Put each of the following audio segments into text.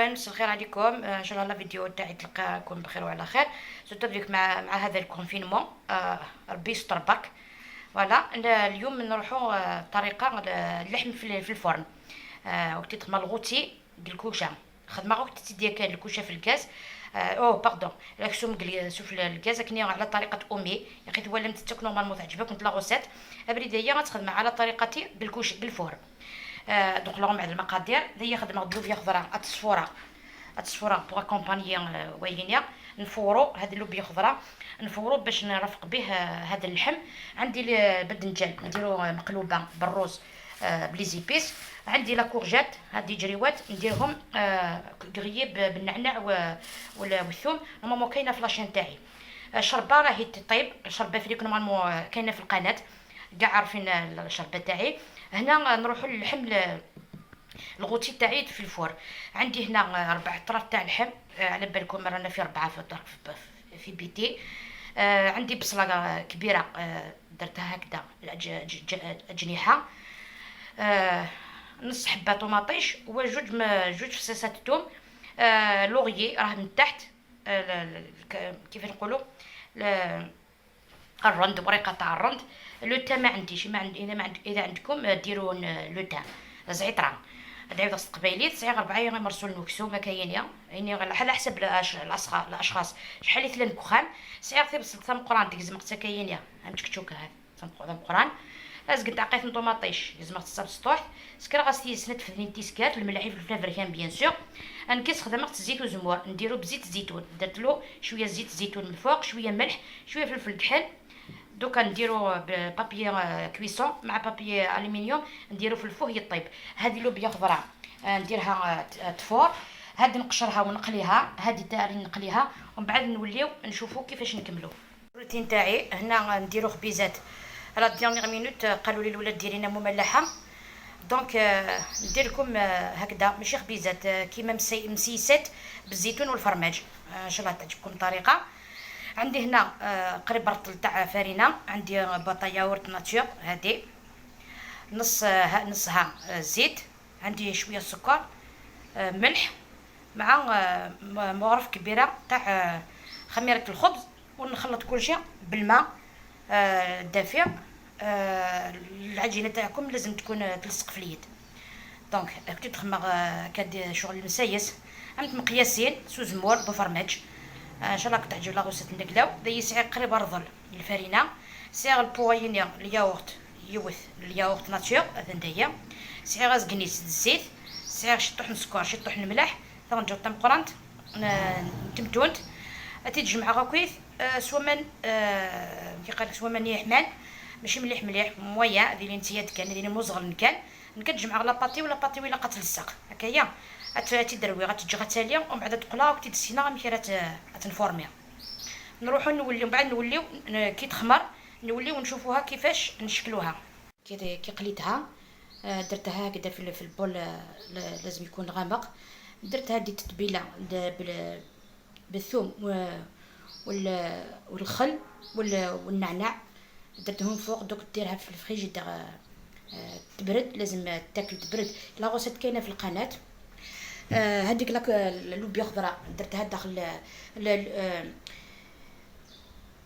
فلاون، مساء الخير عليكم. ان شاء الله la vidéo تاعي تلقاكم بخير وعلى خير، surtout مع هذا ال confinement، ربي يستر برك. voilà، اليوم نروحو طريقه اللحم في الفرن، وقت تخمر ال rôti ديال الكوشه، خدمة وقت تدي كان الكوشة في الغاز، oh pardon، الكسوم سوف الغاز كني على طريقه امي. يا اخي لم تتك normalement تعجبك la recette. ابريد هي غتخدم على طريقتي بالكوش بال four. Donc لهم على المقادير هي خدمة اللوبيا خضراء التصفوره، التصفوره pour accompagner وينيا. نفورو هاد اللوبيا خضراء، نفورو باش نرافق به هذا اللحم. عندي البدنجان نديرو مقلوبة بالروز ب les épices. عندي la courgette، هادي جريوات نديرهم grillés بالنعناع والثوم، normalement كاينه في la chaîne تاعي. الشربه راهي تطيب، شربه فريك normalement كاينه في القناه، كاع عارفين الشربه تاعي. هنا نروحو للحم ال rôti تاعي في ال four. عندي هنا ربع طراف تاع اللحم، على بالكم رانا في ربعه في الدار في بيتي. عندي بصله كبيرة درتها هكذا اجنحه، نص حبه طوماطيش وجوج جوج فصيصات الثوم، laurier راه من تحت، كيف نقولوا الرند، ورقة تاع الرند. le thym ما عنديش، ما عندي. اذا ما عند اذا عندكم ديروا le thym، زعتره. دعيو قبايلي تسعي ربعة يمرسو النكسو ما كاين يعني على حسب الاشخاص شحال يثلن كخام. سعي غير بصل تم قران ديك زمقتا كاين هم تكتوك هذا تم قران ازقد عقيت طوماطيش زمقت الصاب سطوح سكر غاسي سنت في تيسكات الملح في الفلفل كان bien sûr. نكيس خدمت الزيت وزمور نديرو بزيت الزيتون، درت له شوية زيت الزيتون من الفوق، شوية ملح، شوية فلفل كحل. دوكا نديرو papier cuisson مع papier aluminium، نديرو في ال four يطيب. هذه لوبيا خضراء نديرها تفور، هادي نقشرها ونقليها، هادي تاعي نقليها ومن بعد نوليو نشوفو كيفاش نكملو الروتين تاعي. هنا نديرو خبيزات à la dernière minute، قالوا لي الولاد ديري لنا مملحه، donc ندير لكم هكذا ماشي خبيزات، كيما مسيسات بالزيتون والفرماج. ان شاء الله تعجبكم الطريقه. عندي هنا قريب رطل تاع فرينه، عندي boîte yaourt nature هادي نص نصها زيت، عندي شوية سكر، ملح، مع مغرف كبيرة تاع خميره الخبز، ونخلط كلشي بالماء الدافئ. العجينة تاعكم لازم تكون تلصق في اليد. donc كنت تخمر كاد شغل المسايس عملت مقياسين سوزمور بفرماج. ان شاء الله كتعجب la recette. نقلاو دا سعي قريب رطل الفرينه، سعي ال pot يني الياغورت يوث ال yaourt nature هذا نديا، سعي غاز كنيس الزيت، سعي شطوح سكر، شطوح الملح، ثغنجو تمقرانت تمتونت تجمع غاكويث سوامان كي قالك سوامان يحمان ماشي مليح مليح moyen ديال نتيا كان ديال مزغل كان نكتجمع la pâte ولا pâte ولا قتلصق هكايا تدروي غتجي غتاليه ومن بعد تقلا وتدسينا غير تنفورميها. نروحو نوليو من بعد نوليو كي تخمر نوليو نشوفوها كيفاش نشكلوها. كي قليتها درتها هكذا في ال bol، لازم يكون غامق. درت هذه التتبيله بالثوم والخل والنعناع، درتهم فوق. دوك ديرها في الفريجيدير تبرد، لازم تاكل تبرد. la recette كاينه في القناه. هذيك اللوبيا خضراء درتها داخل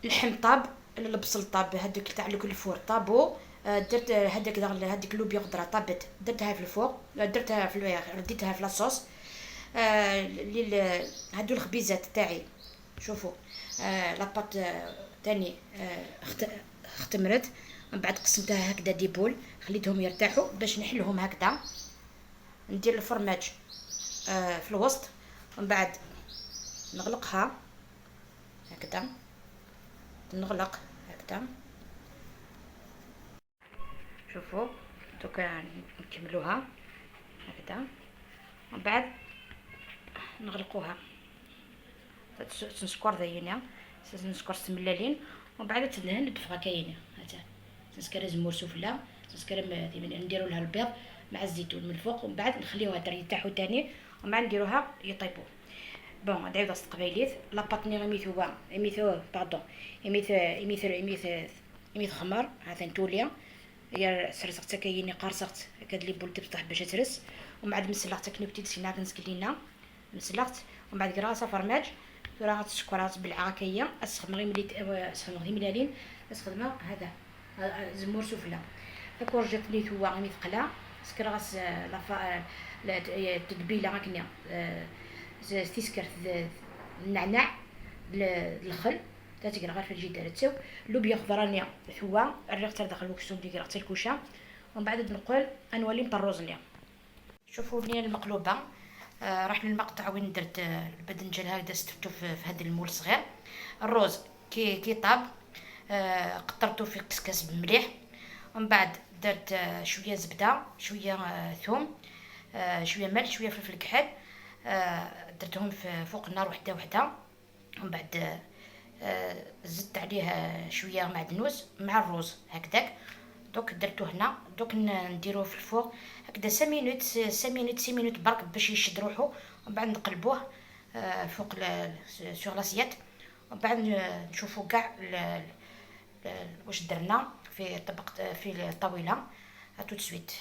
اللحم طاب، البصل طاب، هذيك تاع ال four طابو. درت هذيك هذيك اللوبيا خضراء طابت، درتها في ال four، درتها في رديتها في la sauce. هادو الخبيزات تاعي شوفوا، la pâte تاني اختمرت. من بعد قسمتها هكذا des boules، خليتهم يرتاحوا باش نحلهم هكذا. ندير الفرماج في الوسط ومن بعد نغلقها هكذا، نغلق هكذا. شوفوا دوكا نكملوها هكذا ومن بعد نغلقوها. تنسكر ذينا تنسكر سملالين ومن بعد تدهن الدفغه كاينه تنسكر زمور سفلى تنسكر نديرو لها البيض مع الزيتون من الفوق ومن بعد نخليوها ترتاحو تاني ومن بعد نديروها يطيبوا. bon دايو داس قبايليت la pâte ني غيميثو ايميثو pardon ايميث ايميث ايميث ايميث خمر هذا نتوليا هي سرسقت كايني قارصقت كاد les boules تفتح باش ترس ومن بعد مسلقت كنبتي سينا كنسكلينا. مسلغت ومن بعد كرا فرماج ثورا السكر بالعا هكايا اسخدم غير ملي اسخدم غير ملالين اسخدم هذا زمور سفلى. la courgette اللي توا غير ثقلا سكر غاس التتبيله هكنيا تيسكرت النعناع الخل تاتقرا غير في الجدار تسو اللوبيا خضرانيه ثوا الريق تاع داخل الكسوم ديك راه الكوشة. ومن بعد نقول نولي مطروزني. شوفوا لي المقلوبة راح للمقطع وين درت الباذنجان هكذا ستفتو في هذا ال moule الصغير. الروز كي طاب قطرته في كسكاس مليح. ومن بعد درت شوية زبدة، شوية ثوم، شوية ملح، شوية فلفل كحل، درتهم فوق النار وحده وحده. ومن بعد زدت عليه شوية معدنوس مع الروز هكذاك. دوك درتو هنا، دوك نديروه في ال four هكذا 5 minutes 5 minutes 6 minutes برك باش يشد روحو. ومن بعد نقلبوه فوق sur l'assiette. ومن بعد نشوفو كاع واش درنا في طبق في الطاولة. tout de suite.